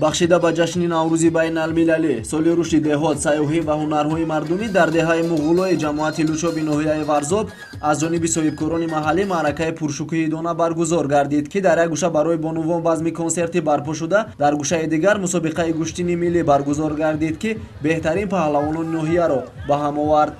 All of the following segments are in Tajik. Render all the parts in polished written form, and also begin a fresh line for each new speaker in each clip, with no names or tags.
Бахшида ба ҷашни Наврӯзи байналмилалӣ, соли рушди деҳот, сайёҳӣ ва ҳунарҳои мардумӣ дар деҳаи Муғулои ҷамоати Лучоби ноҳияи Варзоб аз ҷониби соҳибкорони маҳаллӣ маъракаи пуршукӯҳи дона баргузор гардид, ки дар як гӯша барои бонувон базми консертӣ барпо шуда, дар гӯшаи дигар мусобиқаи гӯштини миллӣ баргузор гардид, ки беҳтарин паҳлавонони ноҳияро ба ҳам овард.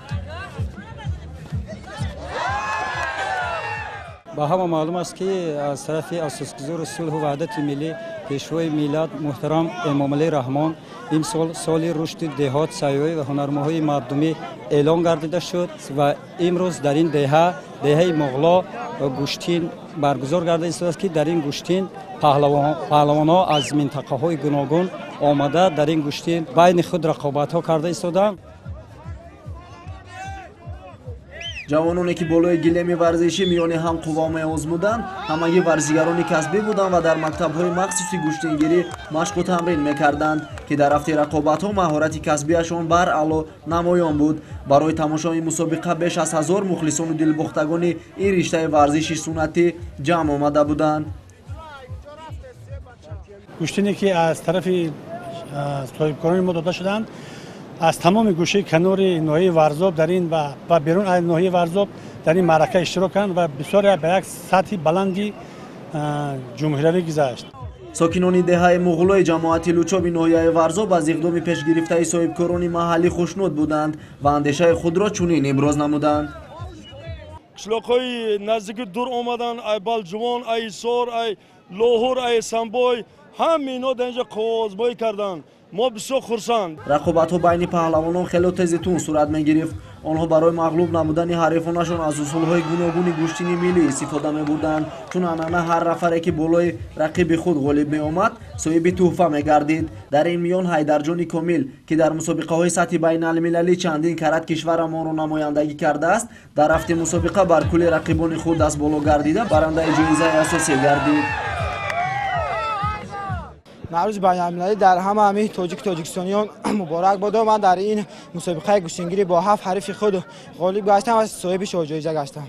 Ба ҳама маълум аст, ки аз тарафи асосгузори сулҳу ваҳдати миллӣ, пешвои миллат муҳтарам Эмомалӣ Раҳмон имсол соли рушди деҳот, сайёҳӣ ва ҳунармоҳои мардумӣ эълон гардида шуд ва имрӯз дар ин деҳа, деҳаи Муғло, гӯштин баргузор гардида истодааст, ки дар ин гӯштин паҳлавонҳо аз минтақаҳои гуногун омада дар ин гӯштин байни худ рақобатҳо карда истодаанд.
Ҷавононе, ки болои гилеми варзишӣ миёни ҳам қувва меозмуданд, ҳамагӣ варзигарони касбӣ буданд ва дар мактабҳои махсуси гӯштингирӣ машқу тамрин мекарданд, ки дар рафти рақобатҳо маҳорати касбиашон баръало намоён буд. Барои тамошои мусобиқа беш аз 1000 мухлисону дилбохтагони ин риштаи варзиши суннатӣ ҷамъ омада буданд.
Гӯштине, ки аз тарафи соҳибкорони мо дода шуданд, аз тамоми гӯшаи канори ноҳияи Варзоб дар ин ва берун аз ноҳияи Варзоб дар ин маърака иштирок карданд ва бисёре ба як сатҳи баланди ҷумҳуриявӣ гузашт.
Сокинони деҳаи Муғулои ҷамоати Лучоби ноҳияи Варзоб аз иқдоми пешгирифтаи соҳибкорони маҳаллӣ хушнуд буданд ва андешаи худро чунин иброз намуданд.
Қишлоқҳои наздики дур омаданд, ай Балҷувон, ай Исор, ай Лоҳур, ай Самбой, ҳама ино дар инҷо қувваозмоӣ карданд. Мо бисёр хурсанд.
Рақобатҳо байни паҳлавонон хело тези тун сурат мегирифт. Онҳо барои мағлуб намудани ҳарифонашон аз усулҳои гуногуни гӯштини миллӣ истифода мебурданд, чун анъана ҳар нафаре, ки болои рақиби худ ғолиб меомад, соҳиби тӯҳфа мегардид. Дар ин миён Ҳайдарҷони Комил, ки дар мусобиқаҳои сатҳи байналмилалӣ чандин карат кишварамонро намояндагӣ кардааст, дар рафти мусобиқа бар кулли рақибони худ дастболо гардида, барандаи ҷоизаи асосӣ гардид.
Наврӯзи байналмилалӣ дар ҳама ҳамин тоҷик тоҷикистониён муборак бодо. Ман дар ин мусобиқаи гӯштингирӣ бо 7 ҳарифи худ ғолиб гаштам ва соҳиби шоҳҷоиза гаштам.